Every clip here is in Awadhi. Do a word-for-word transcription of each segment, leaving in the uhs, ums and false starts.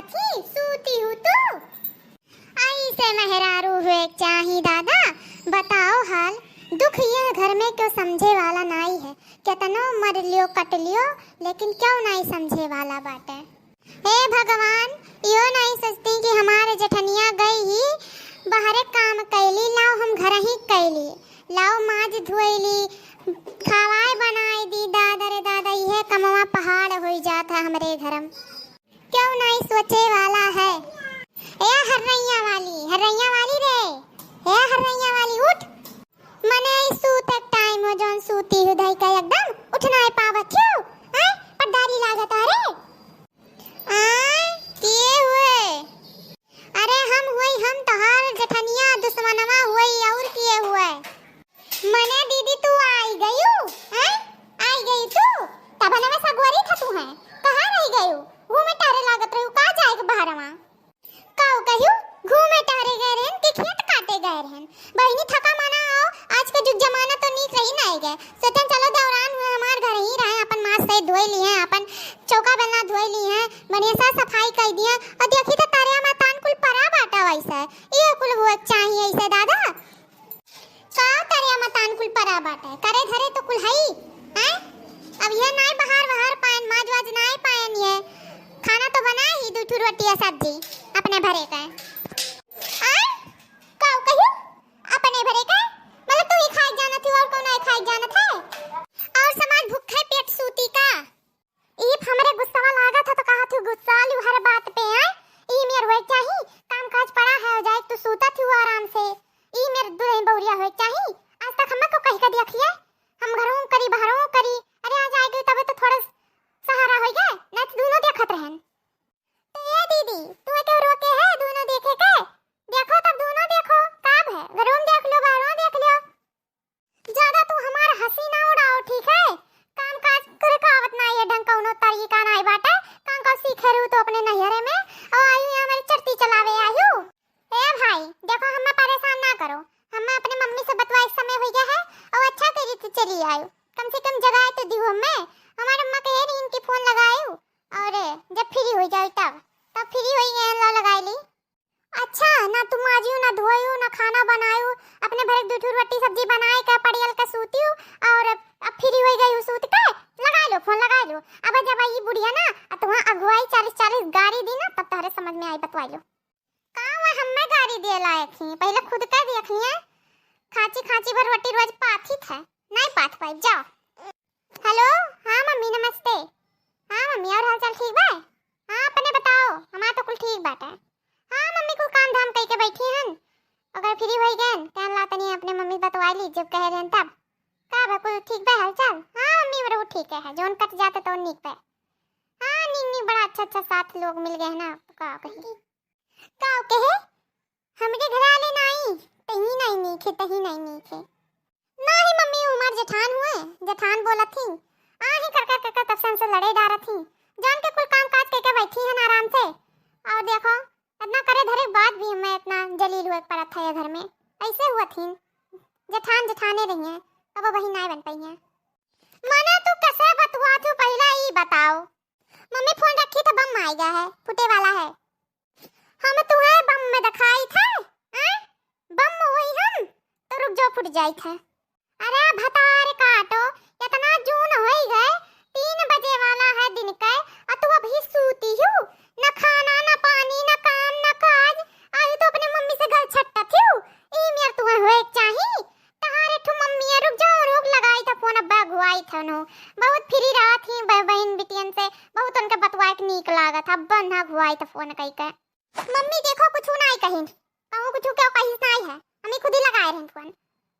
थी, सूती हूँ तू। ऐसे मेहरारू हुए चाही दादा, बताओ हाल। दुख यह घर में क्यों समझे वाला नाई है, केतनो मर लियो कट लियो, लेकिन क्यों नाई समझे वाला बाटे। हे भगवान, यो नाई सोचती कि हमारे जेठनिया गई ही बहरे काम कैली, लाओ हम घर ही कैली, लाओ माज धोइली, खवाए बनाए दी, दादा रे दादा, यह कमवा पहाड़ होई जात है हमरे घरम। क्यों नाई सोचे वाला है। ए हर्रैया वाली, हर्रैया वाली रे, ए हर्रैया वाली उठ। मने ई सूते टाइम हो जौन सूती हु धई के एकदम उठ नाई पावत हु। हैं? पटदारी लागत है रे। आय, के हुए? अरे हम हुई, हम तोहार जेठनिया दुश्मनवा हुई और के हुए? मने दीदी तू आई गयू, हैं? आई गई तू? तब हमें सगोरी था तू हैं। कहाँ रह गयू? घूमे टहरे लागत रहू, का जाए के बहरवा? काऊ कहियो, घूमे टहरे गए रहन कि खेत काटे गए रहन? बहिनी थका मना आओ, आज के जुग जमाना तो नीक रही नाई गए। सोचन चलो देवरान हुए हमार घर ही रहे, अपन माथ से धोई ली हैं, अपन चौका बेलना धोई ली हैं, बढ़िया सा सफाई कर दिए। और देखी तो तरिया मतान कुल परा बाटा वैसे, ये कुल हुए चाहिए ऐसे दादा। का तरिया मतान कुल परा बाटे, करे धरे तो कुल हई, हैं? अब ये नाई बहार वहार पायन, माज वाज नाई पायन ये। खाना तो बनाए ही, दू ठू रोटी या सब्जी अपने भरे का। आय? का कहियो? अपने भरे का? मतलब तू ही खाए जानत ही और कौन है खाए जानत है? और समाज भूखे पेट सूती का? ई हमरे गुस्सावा लागत है तो कहत हूँ गुस्सा लू हर बात पे, आय? ई मेर होए चाही, काम काज पड़ा है, हो जाए तू सूतत हूँ आराम से। ई मेर दुल्हन बहुरिया होए चाही, आज तक हमको कह के देखिए, हम घरों करी बहरों करी, अरे आज आ गई तबे तो थोड़ा सहारा हो गया, नहीं तो दोनों देखत रहन। तो ये दीदी, तू के रोके है दोनों देखे के? देखो तब दोनों देखो, काब है, घरों देख लो, बहरों देख लो। ज्यादा तू हमार हंसी ना उड़ाओ, ठीक है? काम काज करे का आवत ना, ये ढंग कौनो तरीका नाई बाटे। काम काज सीखे रहू तो अपने नैहरे में, और आयु यहाँ हमारी चट्टी चलावे आयु। ए भाई, देखो हमें परेशान ना करो, हमें अपने मम्मी से बतवाए समय हो गया है, और अच्छा करी तू चली आयु, कम से कम जगाए तो दियो हमें। हमारे अम्मा कहे रही इनकी फोन लगायु, और जब फ्री हो जाओ तब, तब फ्री हो गए लो लगाए ली। अच्छा, ना तुम आजियो, ना धोयू, ना खाना बनायू, अपने भरे दू ठू रोटी सब्जी बनाए के पड़ियल के सूतियू, और अब फ्री हो गई सूत के, लगा लो फोन, लगा लो। अब जब आई बुढ़िया ना, आ तुहाँ अगुवाई चालीस चालीस गारी दी ना, तब तोहरे समझ में आई, बतवाई लो। का वह हमें गारी दिए लायक ही, पहले खुद के देख लिए। खाची खाची भर रोटी रोज पाथी थे, नहीं पाथ पाई, जाओ। हेलो, हाँ मम्मी नमस्ते। हाँ मम्मी, और हाल चाल ठीक बा? हाँ अपने बताओ, हमार तो कुल ठीक बाटे। हाँ मम्मी, कुल काम धाम कई के बैठी हन, अगर फ्री होई गए कहन ला तनी अपने मम्मी बतवा ली जब कहे रहन तब। का बा, कुल ठीक बा हाल चाल? हाँ मम्मी, बड़ा ठीक है, जौन कट जाता तो नीक बा। हाँ नीक नीक, बड़ा अच्छा अच्छा साथ लोग मिल गए ना, तो का कही। का कहे? हमरे घर वाले नाई, तही नाई नीक है, तही नाई नीक है। नाही मम्मी, हमार जेठान हुए, जेठान बोलत ही। आ ही कर कर कर कर तब से हमसे लड़े डारत ही। जान के कुल काम काज करके बैठी हन आराम से। और देखो, इतना करे धरे के बाद भी हमें इतना जलील हुए के पड़त है ये घर में। ऐसे हुआ थी, जेठान जेठाने रही हैं, अब वही नाई बन पाई हैं। मने तू कैसे बतुआ तू पहला ई बताओ। मम्मी फोन रखी तो बम आएगा है, फूटे वाला है। हम तुहे बम में दिखाई थे, हैं? बम हुई हम, तो रुक जाओ फूट जाई थे। अरे भतार काटो, इतना जून होई गए, तीन बजे वाला है दिन के, आ तू अभी सूती हूँ, न खाना, न पानी, न काम, न काज, आई तो अपने मम्मी से गल छट्टा थी, ई मेर तुहे हुए चाही, तहारे ठू मम्मी है, रुक जाओ, रुक लगाई था फोन, अब्बा अगुआई था नो। बहुत फ्री रहा थी ब-, बहन बिटियन से, बहुत उनके बतवाए के नीक लागत, अब्बा ना अगुआई था फोन कई के। मम्मी देखो, कुछ नाई कहीं, कहूँ कुछ क्यों कहीं नाई है, हम ही खुद ही लगाए रहे फोन,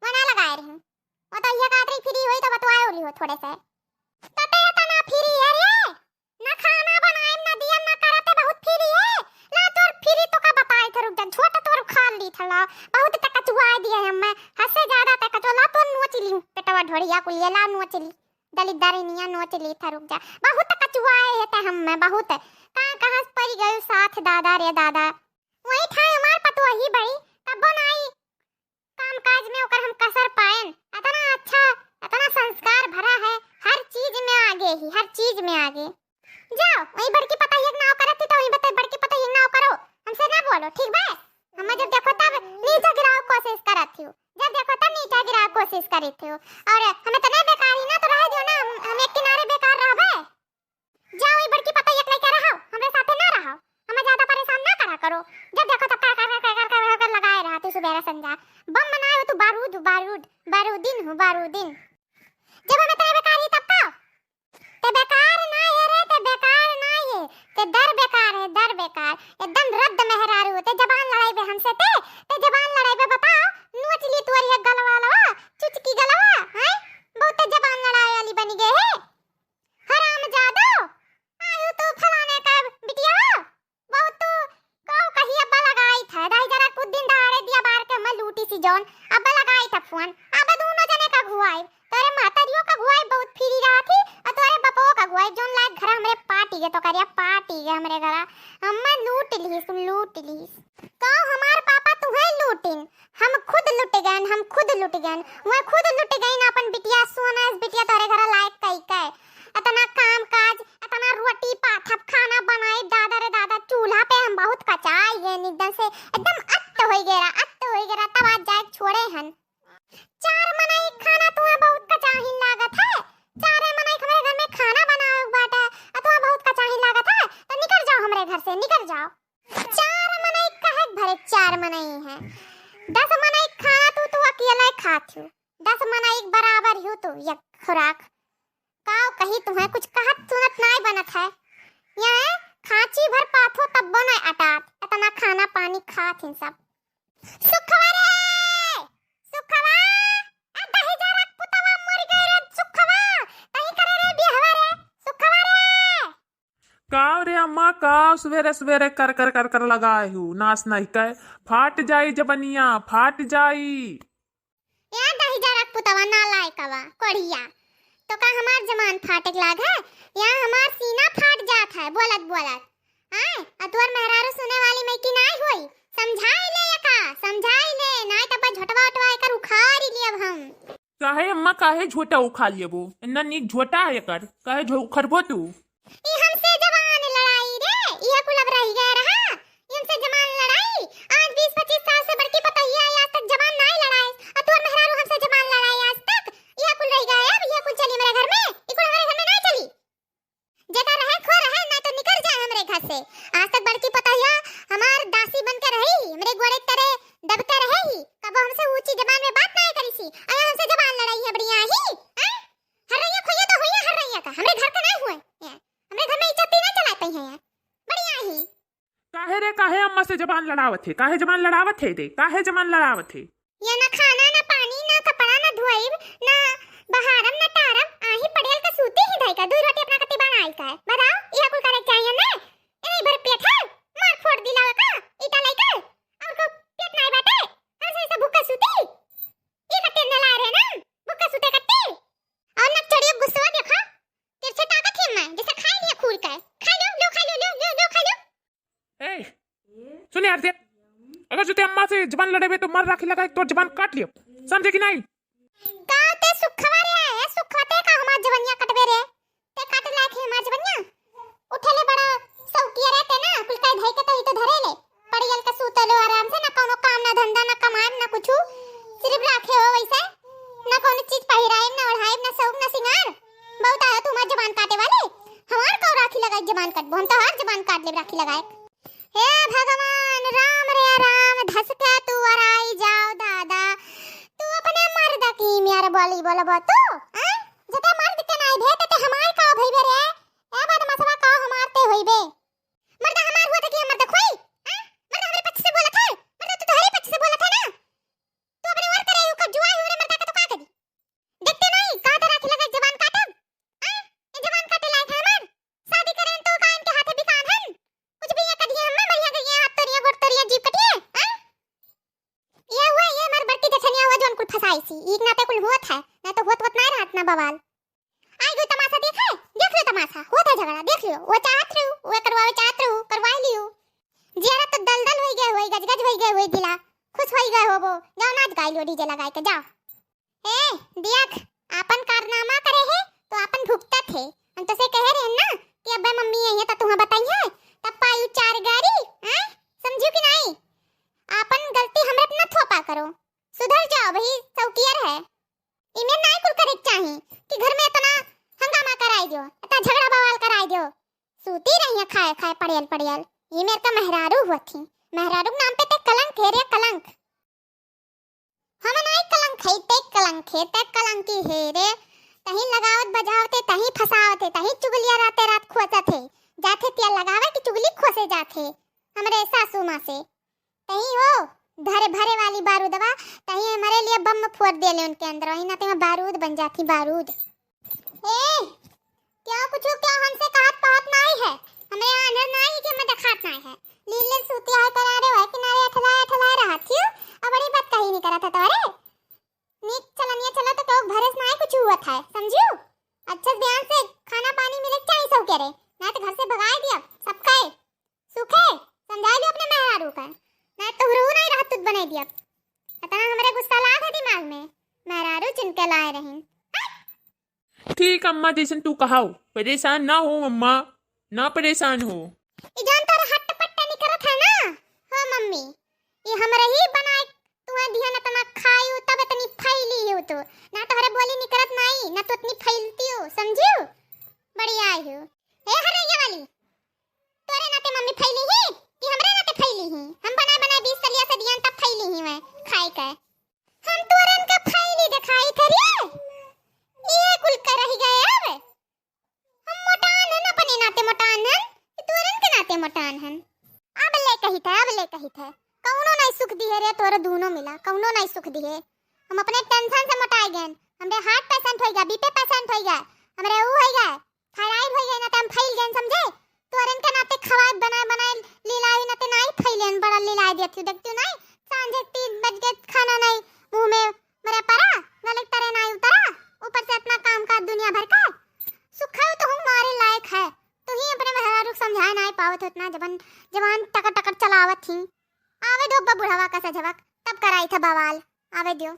वो ना लगाए रहे। वो तो ये कहत रही फ्री हुई तो बतवाए होली हो थोड़े से। तते इतना फ्री है रे, ना खाना बनाएम, ना दियम, ना करते, बहुत फ्री है। ला तोर फ्री तो का बताई थे, रुक जा, झोटा तोर उखाड़ ली था, ला। बहुत तक कचुआ दिए हम मैं, हद से ज्यादा तक कचुआ, ला तोर नोच ली, पेटवा ढोड़िया कुलिया, ला नोच ली। दलिद्दारिनिया नोच ली था, रुक जा। बहुत तक कचुआ है ते हम मैं, बहुत। कहाँ, कहाँ से पड़ गए साथ दादा रे दादा। वही ठाए हमार पतोही बड़ी, कब्बो नाई। काम काज में ओकर हम कसर पाएन। इतना अच्छा, इतना संस्कार भरा है, हर चीज में आगे ही, हर चीज में आगे। जाओ, वही बड़की पतोहिया के नाव करत थी, तो वही बता-, बड़की पतोहिया थे हो। और हम इतने बेकार ही ना तो रह दियो ना, हम, हम एक किनारे बेकार रहबे। जाओ, ई बड़की पतोहिया के लइके रहो, हमरे साथे ना रहो, हमें ज्यादा परेशान ना करा करो। जब देखो तब कर, कर, कर, कर, कर, कर, कर लगाए रहती सुबेरे संझा। बम बनाए हो तू, बारूद, बारूद, बारूदिन हो, बारूदिन। जब हम इतने बेकार ही तब का? ते बेकार ना ये रे, ते बेकार ना ये, ते दर बेकार है, दर बेकार। एकदम रद्द मेहरारू, ते जबान लड़ाई बे हमसे, ते, ते जबान लड़ाई बे, बताओ, नोच ली तोरी है गलवा लवा, चुचकी गलवा, हैं? बहुत ते जबान लड़ाई वाली बनी गए है। हरामजादो, आयु तू फलाने का बिटिया हो, बहुत तू काऊ कही अब्बा लगाई था, दाई जरा कुछ दिन दहाड़े दिया बार के मैं लूटी सी जौन, अब्बा लगाई था फोन, अब दोनों जने का घुआई, तोरे महतरियों का घुआई बहुत फिरी रहा थी, और तोरे बपो का घुआई जौन लायक घर हमरे पाटी के तो करिया पाटी के हमरे घरा, हम मैं लूट ली, सुन लूट ली। काऊ हमार पापा तुम्हें लूटिन, हम खुद लुट गए, हम खुद लुट गए, वह खुद लुट गई ना अपन बिटिया, सोना इस बिटिया तोरे घर लायक कई के। इतना काम काज, इतना रोटी पाथप, खाना बनाई, दादा रे दादा, चूल्हा पे हम बहुत कचाई गए एकदम से, एकदम अत्त होई गए रहा, अत्त होई गए रहा, तब आज जाए छोड़े हन। चार मनई खाना तुम्हें बहुत कचाही लागत है, चारे मनई हमारे घर में खाना बनावे के बाटे, आ तुम्हें बहुत कचाही लागत है, तो निकल जाओ हमरे घर से, निकल जाओ। चार मनई कहे के भरे चार मनई है, दस मनई खाना तू, तू अकेला ही खात हो, दस मनई के बराबर हो तू, एक खुराक। काव कही तुम्हें कुछ कहत सुनत नाय बनत है, यहाँ खांची भर पाथो तब्बो नाय अटात, इतना खाना पानी खात हिन सब। सुखवा रे, सुखवा, आ दही जरा पुतवा मर गए रे सुखवा, तही करे रे बिहवा रे, सुखवा रे। काव रे अम्मा, काव सुबेरे सुबेरे कर कर कर कर लगाए हू, नास नहीं कहे, फाट जाई जबनिया, फाट जाई। या दही जरा पुतवा नालायकवा, कोढ़िया, तो का हमार जबान फाटे के लाग है? या हमार सीना फाट जात है बोलत बोलत। आय, आ तोर मेहरारू सुने वाली में की नाय होई? समझाई ले एका, समझाई ले, नाय तब झोटवा उठवा एकर उखाड़ ही लियब हम। काहे अम्मा, काहे झोटा उखाड़ लेबो? इतना नीक झोटा है एकर, काहे झो-, उखड़बो तू? ई हमसे जबान लड़ाई रे, इहे कुल अब रह गए रहा, ई हमसे जबान लड़ाई। आज बीस पच्चीस साल से बड़की पतोहिया आई, आज तक जबान नाय लड़ाई। आ तोर मेहरारू हमसे जबान लड़ाई आज तक, इहे कुल रह गए, अब इहे कुल चली हमरे घर में, ई कुल हमरे घर में नाय चली। जेकर रहे खो रहे, ना तो निकर जाए हमरे घर से। आज तक बड़की पतोहिया हमार दासी बन के रहे ही, हमरे गोड़े तरे दब के रहे ही, कबो हमसे ऊंची जबान में बात ना करी सी। आया हमसे जबान लड़ाई है बढ़िया ही, हैं? हर रैया खोइया तो होइया, हर रैया का, हमरे घर का ना हुए, ये, हमरे घर में इज्जत ही ना चला पाई है, ये, बढ़िया ही। काहे रे, काहे अम्मा से जबान लड़ावत है? काहे जबान लड़ावत है रे? काहे जबान लड़ावत है? ये ना खाना, ना पानी, ना कपड़ा, ना धोइब, ना बहारब, ना टारब, आही पड़ियल का सूती ही धई का, दू रोटी अपना कति बनाई का है। बताओ, यह कुल करे चाहिए ना? यही भर पेट है, मार फोड़ दिलावे का, ईटा लेकर, और को पेट नाई बाटे, हमसे ऐसे भूखा सूती? ये कते न ला रहे ना, भूखा सूते कते? और ना चढ़ियो गुस्सा देखा, तेरे से ताकत है मैं, जैसे खाई लिया खूर का है। खाई लो, लो, खाई लो, लो, लो, लो, खाई लो। ए, सुन यार, देख, अगर जो ते अम्मा से जबान लड़ेबे तो मार राखी लगा के तोर जबान काट लियो, समझे कि नहीं? का ते सुखवा रे, ए सुखवा ते का हमार जबनिया कटबे रे? ते काटे लायक है हमार जबनिया? उठेले बड़ा सौकिया रहते ना, कुल कह धई के तही तो धरे ले। पड़ियल का सूतलो आराम से, ना कौनो काम, ना धंधा, ना कमाएब, ना कुछु, सिर्फ राखे हो वैसे, ना कौनो चीज पहिराएब, ना ओढ़ाएब, ना शौक, ना सिंगार। बहुत आया तू हमार जबान काटे वाले, हमार कौ राखी लगाई जबान काटबो, हम तो हर जबान काट लेब राखी लगाए। हे भगवान, राम रे राम, धसका तू वराई जाओ दादा, तू अपने मर्द की मेर बोली बोलबो तू, हैं? जते मर्द के नाई भे, तते हमार का भइबे रे? ए बदमाशवा का हमार ते होइबे? मर्द हमार हुआ था कि हम मर्द खोई? हैं? मर्द हमरे पक्ष से बोलत है? मर्द तो तोहरे पक्ष से बोलत है ना? तू अपने वर करे, ओकर जुआई हमरे मर्दा का तो का करी? देखते नहीं, कहा था राखी लगा जबान काटब? हैं? ये जबान काटे लायक है हमार? शादी करें तो का इनके हाथे बिकान हन? कुछ भी ये करिए हम ना, बढ़िया करिए, हाथ तोड़िए, गोड़ तोड़िए, जीभ कटिए, हैं? ये हुआ, ये हमार बड़की जछनिया हुआ, जो उनकुल फंसाई सी, एक नाते कुल हुआ था, ना तो हुआ, हुआ ना रहत ना बवाल। आई गई तमाशा देखे, देख लो तमाशा, होत है झगड़ा, देख लियो, वो चाहत रहू, वो करवावे चाहत रहू, करवाई लियो। जियारा तो दलदल होई गए, होई गजगज होई गए, होई दिला, खुश होई गए होबो, जाओ नाच गाई लो डीजे लगाई के, जाओ। ए, दियाक, आपन कारनामा करे है, तो आपन भुगतत है। हम तो से कहे रहे ना कि अब्बे मम्मी आई है, तो तुम्हें बताई है, तब पाई चार गारी, हैं? समझियो कि नहीं? आपन गलती हमरे पे न थोपा करो, सुधर जाओ, वही सौकियर है। ई पड़ियल, पड़ियल, ई मेर का मेहरारू हुआ थी। मेहरारू के नाम पे ते कलंक है रे, कलंक। हम नाई कलंक है, ते कलंक है, ते कलंकी है रे। तहीं लगावत बजावत है, तहीं फसावत है, तहीं चुगलिया राते रात खोसत है। जाथे तिया लगावे कि चुगली खोसे जाथे हमरे सासू माँ से। तहीं हो धरे भरे वाली बारूदवा, तहीं हमरे लिए बम फोड़ देले उनके अंदर, वही नाते में बारूद बन जाती, बारूद। ए, क्यों कुछ, क्यों हमसे कहत पहत नाई है? हमरे आन्हर नाई है कि हमें देखात नाई है। लीले सूती आए करारे हुए किनारे अठलाए अठलाए रहत हियो, अब बड़ी बात कही नहीं करत है तोरे। नीक चलनिया चलो तो केहू भरे से नाई कुछ हुआ था, समझियो? अच्छा ध्यान से खाना पानी मिले चाहिए सब के रे, ना तो घर से भगाए दिया सबका। सुखे, समझाई लो अपने मेहरारू का, ना तो रहू नहीं रहत तुत बनाई दिया। इतना हमरे गुस्सा लाग है दिमाग में, मेहरारू चुन के लाए रही। ठीक अम्मा, जैसन तू कहाओ, परेशान ना हो अम्मा, ना परेशान हो। ई जान तोरे हट्ट पट्ट निकरत है ना, हो मम्मी, ई हमरे ही बनाए तुहे दिहन इतना खायू, तब इतनी फैली हो तू, ना तोहरे बोली निकरत नाई, ना तू इतनी फैलती हो, समझियो? बड़ी आई हो। ए हरैया वाली, तोरे नाते मम्मी फैली ही कि हमरे नाते फैली ही? हम बनाए बनाए बीस सलिया से दियन तब फैली ही मैं खाए के। हम तोरन का फैली दिखाई थे रे। ये कुल कर रही गए अब। हम मोटान हन अपने नाते मोटान हन कि तोरन के नाते मोटान हन। अब ले कही थे, अब ले कही थे। कौनो नहीं सुख दिहे रे तोरे दूनो मिला, कौनो नहीं सुख दिहे। हम अपने टेंशन से मोटाए गए। हमरे हार्ट पेशेंट होइगा, बीपी पेशेंट होइगा, हमरे ऊ होइगा, थायराइड होइगा, ना तो हम फैल गए, समझे? तोरन के नाते खवाए बनाए बनाए लीलाए नाते नाई फैलेन, बड़ा लीलाए देती हूँ, देखती हूँ नाई, सांझे तीन बज के खाना नाई मुंह में मेरे परा, गले तरे नाई उतरा, ऊपर से इतना काम का दुनिया भर का। सुखाऊ तो हूँ मारे लायक है, तू ही अपने मेहरारू को समझाए नाई पावत हो, इतना जबान, जबान टकर टकर चलावत ही। आवे दो अब्बा बुढ़ावा का सजवक, तब कराई था बवाल। आवे दियो।